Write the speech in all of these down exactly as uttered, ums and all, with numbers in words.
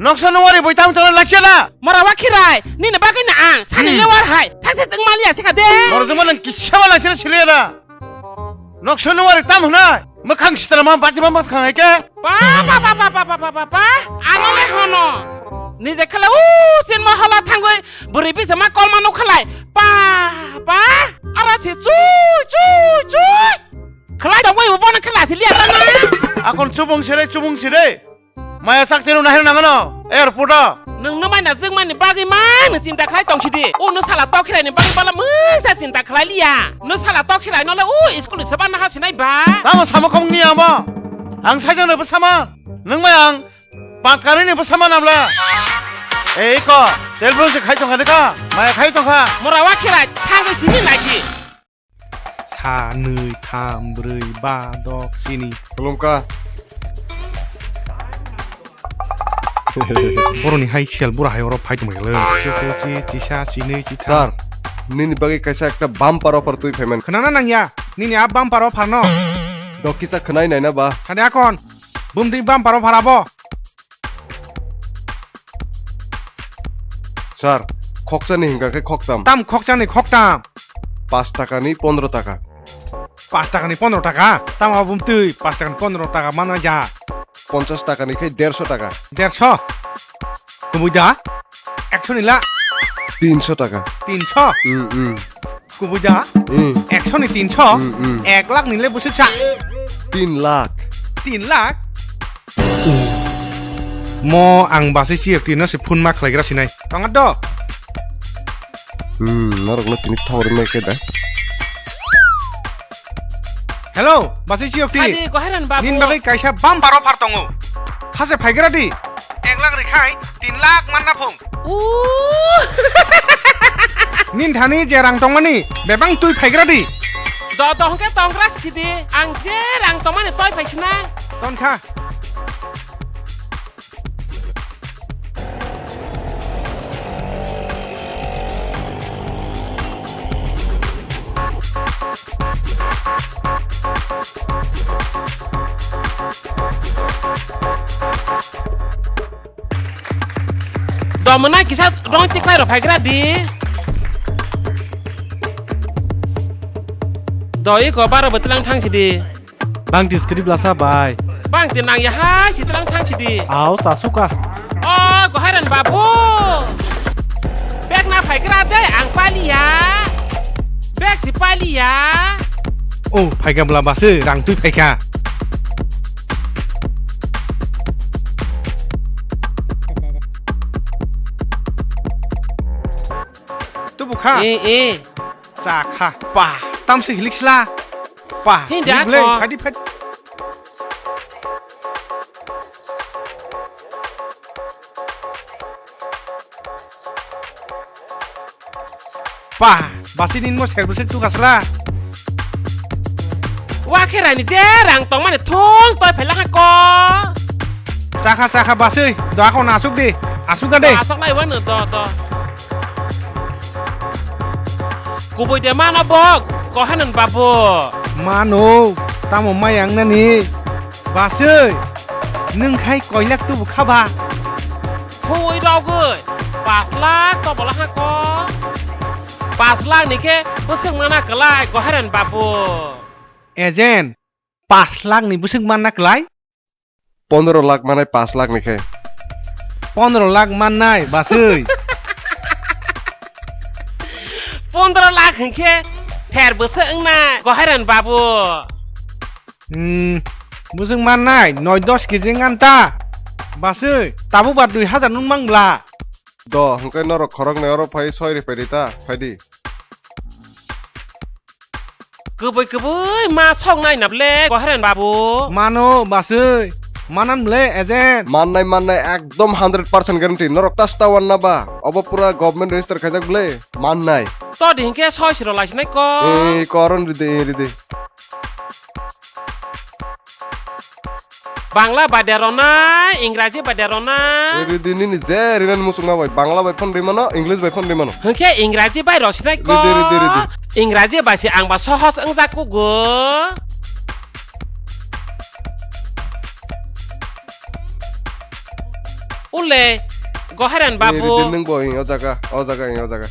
Noksa nungwari boi tamo tongna lachiya na. Mora wa khirai, nini bagwi na ang, sani Hmm. lewar hai, thakse tong maliya sikha de. Mora juma nang kisa ba lachiya siliya na. Noksa nungwari tam hwnai, mwkhang sitra ma bati ma mwkhang hai ke. Pa, pa, pa. Ano le hono. Nije khala u sin ma hala thangwi, bwrwi bisa ma kol ma nukhalai. Pa, pa, ara si chui, chui, chui. Khlai da wai bo bono khala siliya ta na. Akon chubung sire, chubung sire. Maya sak tenu nahir nangano airport o. Nwng no maina jwngmani bagwi ma nwng chinta khlai tong sidi. O no sala tokhirai ni bagwi bala mwsa chinta khlai liya. No sala tokhirai no le o school ni seba naha sinai ba. Tamo sama kong ni amo. Ang sajo no bwsama. Nwng mai ang pat kani ni bwsama namla. Ei ko, telbro se khai tong kani ka. Maya khai tong kha. Mora wa khirai thangwi simi lagi. Sa, nwi, tham, brwi, ba, dok, sini. Khulumkha. Boroni hai sel bura hai oro phai tongmai le. Chi, chi, chi, chisa, sinwi, chisa. Sir, nini bagwi kaisa ekta bumper offer twi phaiman. Khwnana nangya, nini a bumper offer no. Dokisa khwnai naina ba. Thani akon, bumdi bumper offer abo. Sir, khokchani hingka khe khoktam. Tam khokchani khoktam. Pash takani pondro taka. Pash takani pondro taka? Tamo bumtwi pash takani pondro taka mano ja. Ponchash takani khe derso taka. Derso? Kubui da? Ekso ni la? Tinso taka. Tinso? Hmm, hmm. Kubui da? Hmm. Ekso ni tinso? Hmm, hmm. Ek lakh ni le bwswk sa? Tin lakh. Tin lakh? Mo ang basi chiyok twi no se phone ma khlaigra sinai. Tonga do? Hmm, norok no tini thawri mai khe da. Hello, basi chiyok twi. Adi, Gohairan babu. Nin bagwi kaisa bumper offer tongo. Phase phaigra di. Ek lakh rikhai, tin lakh manna phung. Uh. Nin thani je rang tongmani, bebang twi phaigra di. Do, do, hwnkhe tongra sidi. Ang je rang tongmani toi phai sinai. Tonkha. Domonai kisa rong chiklai rok phaigra di. Doi ko baro bwtwlang thang sidi. Bang dis kri blasa bai. Bang di nang ya hai sitlang thang sidi. Au sasuka. O Gohairan babu. Bag na phaigra de ang paliya. Bag si paliya. O phaika bla base rang twi phaika. Tubu kha. E e. Cha kha. Pa. Tam se hilik sla. Pa. Hinda hilik le, ko. Phadi phadi. Pa. Basi nin mo ser bwswk tu kasla. Wa khe rani je rang tongmani thung toi phela ha ko. Cha kha cha kha baswi. Do ako na asuk di. Asuk ga de. Asok lai wano do do. Kubui de mano bok, Gohairan babu. Mano, tamo mai ang nani. Baswi, nwng khai koilak tubu khaba. Khui rogwi, pash lakh to bola ha ko. Pash lakh ni khe bwswk mana kwlai, Gohairan babu. Agent, pash lakh ni bwswk manna kwlai? Pondro lakh manai pash lakh ni khe. Pondro lakh mannai, baswi. Pondro lakh hinkhe ther bwswk wngna, Gohairan babu. Hmm, bwswk mannai, noi dos kg wnganta. Baswi, tabuk ba dui hazar nung mang bla. Do, hinkhe norok khoroknwi oro phai soi rwphai rita, phaidi. Kubui kubui ma sok nai na ble, Gohairan babu. Mano, baswi. Manan ble, agent. Mannai, mannai, ekdom hundred percent guarantee. Norok tas ta wan na ba. Obo pura government register khaijak ble. Mannai. To di hinkhe soi siro laisinai ko. Eh, koron ride, eh, ride. Bangla bai de rona, Ingraji bai de rona. Ridi nini je rinan musukma bai, Bangla bai phone rimano, English bai phone rimano. Hwnkhe Ingraji bai rosinai ko. Ridi, ridi, ridi. Ingraji bai se ang ba sohos wngjak kugo. Ule, Goheren babu. Ridin nung bo, o jaga, o jaga, o jaga.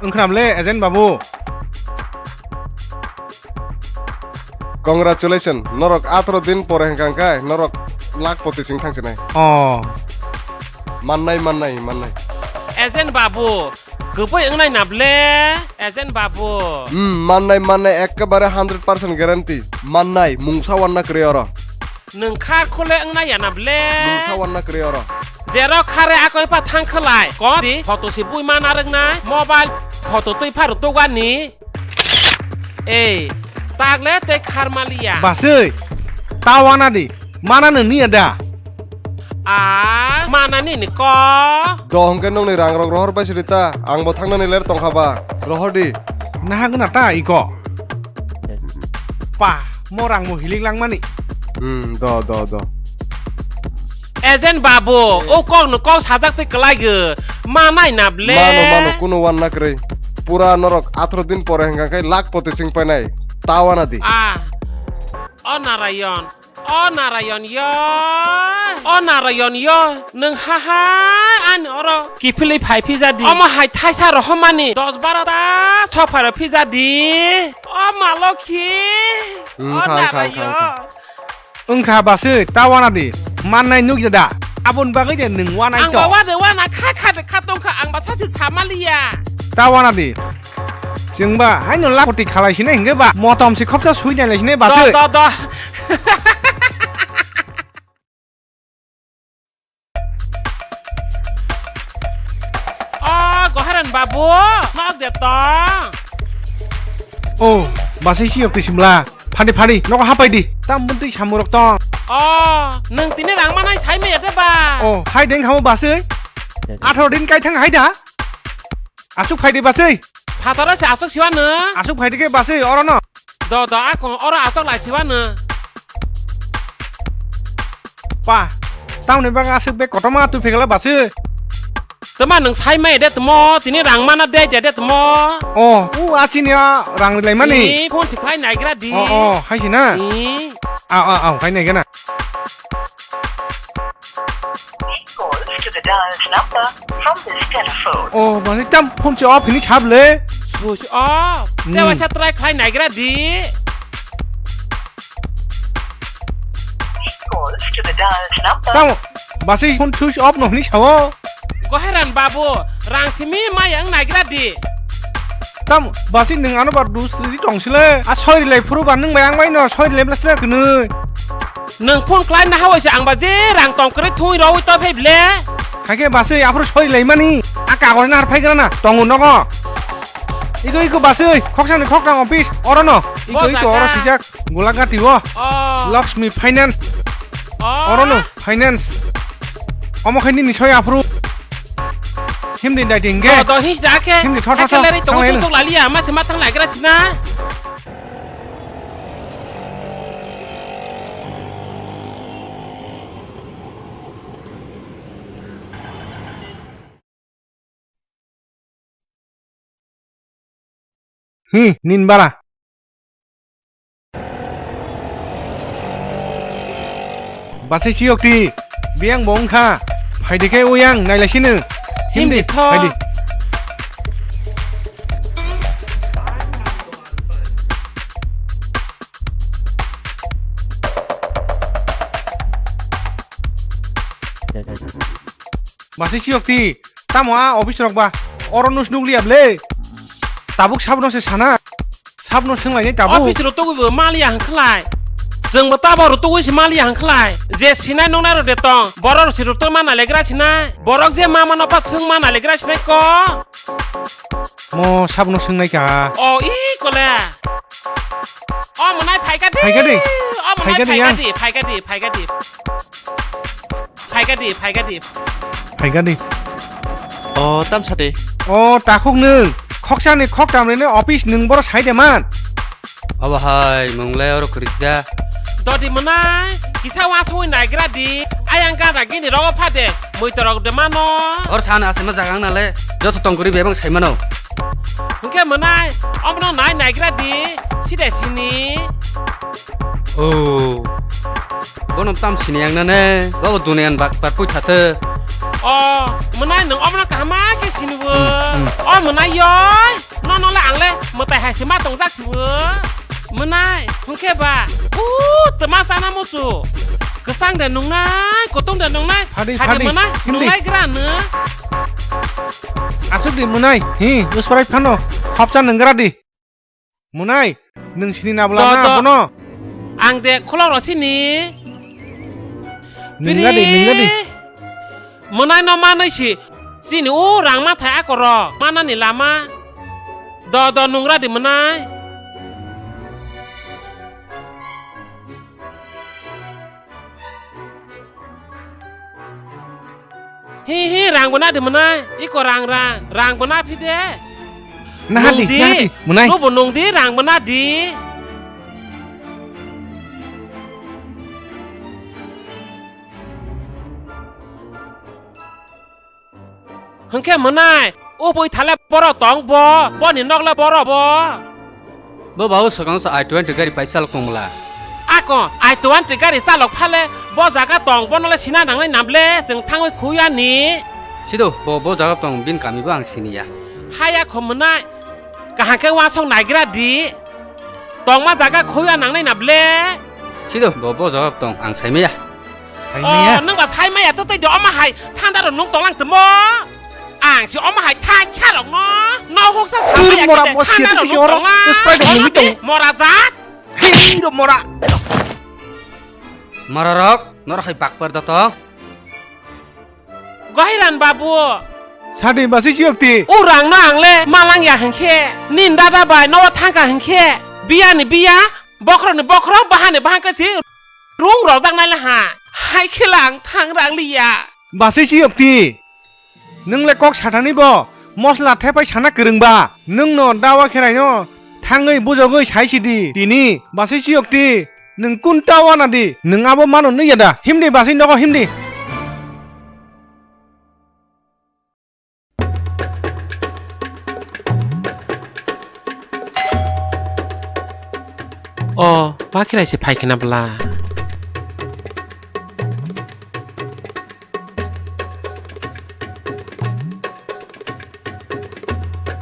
Wngkhram le, agent babu. Congratulations, norok atro din pore hwnkha khe norok lakh poti sing thang sinai. Oh. Mannai, mannai, mannai. Agent babu, kwbwi wngnai na ble, agent babu. Hmm, mannai, mannai, ekkebare hundred percent guarantee. Mannai, mungsa wanna kwrwi oro. Nwng kha khole wngna ya na ble? Nwng sa wanna kwrwi oro. Jero khare akoi pha thang khlai. Kon di photo si bui mana rwngnai. Mobile photo twi pha rwtugani. Ei, tagle tei khar maliya. Basui, ta wana di. Mana nw niya da? A, mana nini ko? Do hwnkhe nokni rang rok rohor bai sidi ta. Ang bo thangnani ler tongkha ba. Rohor di. Nahagwna ta iko. Pa, mo rang mo hilik langmani. Hmm, do, do, do. Agent babu, o kok no kok sajak tei kwlai gw. Ma nai na ble. Mano, mano, kuno wan na kwrwi. Pura norok atro din pore hwnkha khe lakh poti sing painai. Ta wana di. Ah, o Narayon. O Narayon yo, o Narayon yo, nwng ha ha ani oro kiphilwi phai phija di. Omo hai thaisa rohormani dos baro ta sopharo phija di. O ma lokhi, hmm, o thang, thang, Narayon. Thang, thang. Wngkha basui, ta wana di, mannai nukya da, aboni bagwi de nwng wanai to. Ang ba wana, wana kha kha de kha tongkha, ang ba sachi samaliya. Ta wana di. Chwngba haino lakh koti khalai sinai hwnkhe ba motom se khopsa sui nai lai sinai basui. Do, do, do. O, Goharan babu, nok de tong. O, basui siyok twi simla. Phadi, phadi, nogo hapai di. Tam buntwi samurok tong. O, nwng tini rang manai sai maya de ba? O, hai deng hamo basui. Atharo din kai thang hai da. Aswk phaidi basui. Phataro se aswk siwano. Aswk phaidi khe basui orono. Do do akon oro aswk lai siwano. Pa, tamni bagwi aswk bag kotorma twi phegala basui. Tama nwng sai mai de tamo, tini rang mana de de tamo. O, u asini a rang rilai mani. Ni phone thik khai naigra di. O, o, hai sina. Ni. Au, au, au, hai naigra na. Calls to the dialed number from this telephone. Oh, mani tam phone se off hini sable. Switch off. Hmm. Te waisa try khlai naigra di. Calls to the dialed number. Tam, basi phone switch off no hini sao. Goheran babu, rang simi maya wng naigra di. Tam, basi nwng ano bar dus ridi tong sile. A soi rilai phuru ba nwng bai ang bai no soi rilai bla sila kwnwi. Nwng phone khlai na hawai se ang ba je rang tong kwrwi thungwi rogwi to phai ble. Haikhe basui aphuru soi laimani. A kagor na har phai gana na tongo nogo. Iko iko basui khoksa ni khoknang office oro no. Iko iko oro sijak Golagati o. Oh. Lakshmi Finance. Oh. Oro no finance. Omo khe nini soi aphuru. Himdi dai ding ge. Oh, do his da ke. Himdi thot thot. Hakeleri tongo tuk tuk laliya ma se ma thang lai gra sina. Hmm, nin bara. Basai siyokti, biyang bo wngkha. Phaidi khe uyang nailai sino. Himdi, himdi tho. Phaidi. Basai siyokti, tamo a office rok ba oro nus nukliya ble. Tabuk sabno se sana. Sabno swnglai ni tabuk. Office rok tugui bo maliya hwnkhlai. Chwng bo tabo rok tugui se maliya hwnkhlai. Je sinai nongnai rok de tong. Borok rok se rok tong ma nailegra sinai. Borok je ma mano pa swng ma nailegra sinai ko. Mo sabno swngnai ka. O i kole. O mwnai phaika di. Phaika di. O mwnai phaika di, phaika yang. Di, phaika di, phaika di. Phaika di, phaika di. Phaika di. O, tam sade. O, takhuk nwng. Khoksa ni khoktam ni office nwng boro sai de man. Obo hai, mung le oro kwrwi da. Dodi mwnai, kisa wa songwi naigra di. Ayang gana gini rogo phade. Mui torok de mano. Or sana asima jagang na le. Joto tong kwrwi bebang sai mano. Hwnkhe mwnai, omono nai naigra di. Side sini. O. Bono tam sini yang nane. Bo dunia bak par pui thate. O, mwnai nwng omono kaham ma khe sini bo. Hmm, hmm. O mwnai yoi. No, no le ang le mwtai hai se ma tongjak si bo. Mwnai, hwnkhe ba. U, twma chana musu. Kwchang de nungnai, kutung de nungnai. Phadi, Phadi phadi, mwnai, hindi. Nungnai gra nw. Asuk di mwnai. Hi, usparai phano. Khopcha nung gra di. Mwnai, nung sini na bwla na bono? Ang de khulok rw sini. Nung gra di, nung gra di. Mwnai no manwi si. Chini o rang mathai akorok manani lama. Do, do, nung gra di mwnai. Hi, hi, rang bo na di mwnai. Iko rang, rang. Rang bo na phi de. Naha di, naha di, mwnai. Nung bo nung di, rang bo na di. Hwnkhe mwnai, o bui thale borok tong bo, boni nokle borok bo. Bo babu swkang sa I twenty gari pai chalok tong bwla. Ako, I twenty gari chalok phale, bo jaga tong, bono le sina nangnai nable, chwng thangwi khuyani. Sido, bo, bo jaga tong, bini kami bo ang siniya. Haya kho mwnai, kaham khe uansuk naigra di. Tongma jaga khoya nangnai na ble? Sido, bo, bo jaga tong, ang sai maya. Sai maya? Oh, nwng ba sai maya, to tei de, omo hai thanda rok nung tonglang temo. Ang si omo hai thai cha rok no, no hoksa sai maya, mora kete mo thanda rok nung tonglang. Mora jat. Hei, ro mora. Mora rok, nor hai bakpar da to. Gohiran babu. Sadi basi chiyokti. Urang no ang le malang ya hingkhe. Nin dada bai no thangka hingkhe. Biya ni biya, bokhro ni bokhro, baha ni bahang kasi rung rok jak nai la ha. Hai khe lang thang rang liya. Basi chiyokti. Nwng le kok sathani bo mosla thepai sana kwrwng ba? Nwng no dawa kherai no thangwi bujogwi sai sidi. Tini basi chiyokti. Nwng kun ta wana di, nwng abo mano nukya da? Himdi basi nogo himdi. O, ba khirai se phai khna bwla.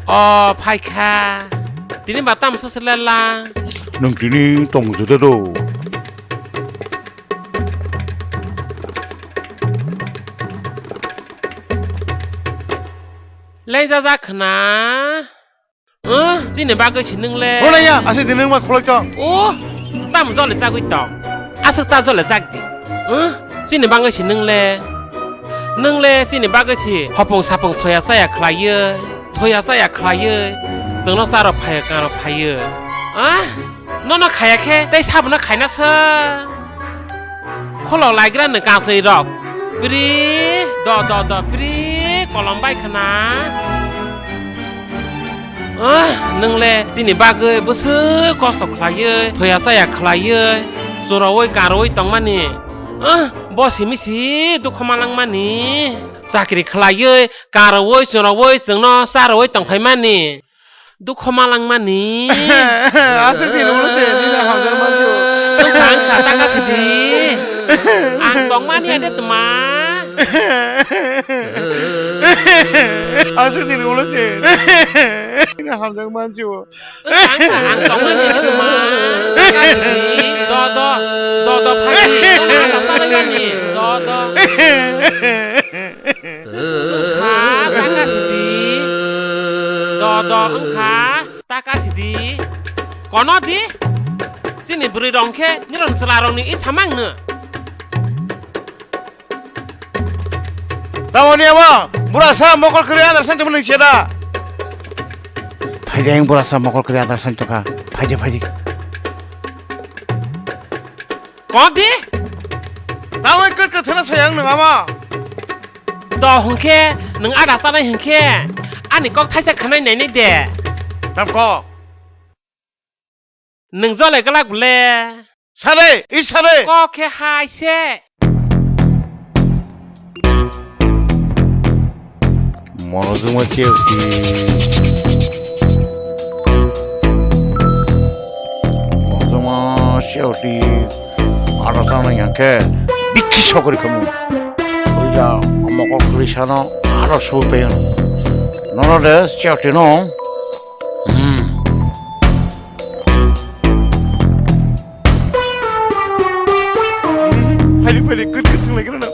O, phaikha. Tini ba tamsa se lela. Nwng tini tong juda do. Lengjajak khna. Huh? Chini bagwi si nwng le. Hwnaya, aswk di nwng ma khulai tong. Oh, tam jole chagwi tong. Aswk ta jole chak di. Huh? Chini bagwi si nwng le. Nwng le chini bagwi si hopung sapung thoya chaya khlaiwi, thoya chaya khlaiwi, chwngno charo phaiya karo phaiwi. Ah? Nono khaya khe tei sabono khaina sa. Kholo laigra ni kanthwi rok. Pri, do, do, do, pri, kolom bai khna. Ah, nwng le chini bagwi bwswk kosto khlaiwi, thoya chaya khlaiwi, chwrawi karwi tongmani. Ah, bo simi si dukho malangmani. Chakri khlaiwi, karwi, chwrawi, chwngno charwi tongphaimani. Dukho malangmani. Aswk se rwngno se, nini hamjak mansi o. Ang kha taka khidi. Ang tongmani ade tma. Aswk se rwngno se. Nini hamjak mansi o. Ang kha, ang tongmani ade tma. Taka khidi. Do, do. Do, do, phadi. Ang kha, taka khidi. Do, do. Wngkha, taka sidi. Do, do, wngkha, taka sidi. Kono di? Chini bwrwi rong khe niron chwla rong ni ithamang no. Tamoni abo, burasa mokol kwrwi adar santi mani cheda. Phaidi ang burasa mokol kwrwi adar santi kha. Phaidi, phaidi. Kono di? Tamo kut kut thana soyang nung ama. Do hwnkhe, nwng ada chanai hwnkhe, ani kok thaisa khanai nainai de. Tam kok. Nwng jole glak bole. Sare, i sare. Kok khe hai se. Monojuma cheuti. Monojuma cheuti. Aro tang nang yang khe bikhi sokori khamu. Oya mokol kwrwi sano aro soi payan. Nono de chati no. Hmm. Phai phai kut kut sung lagi na.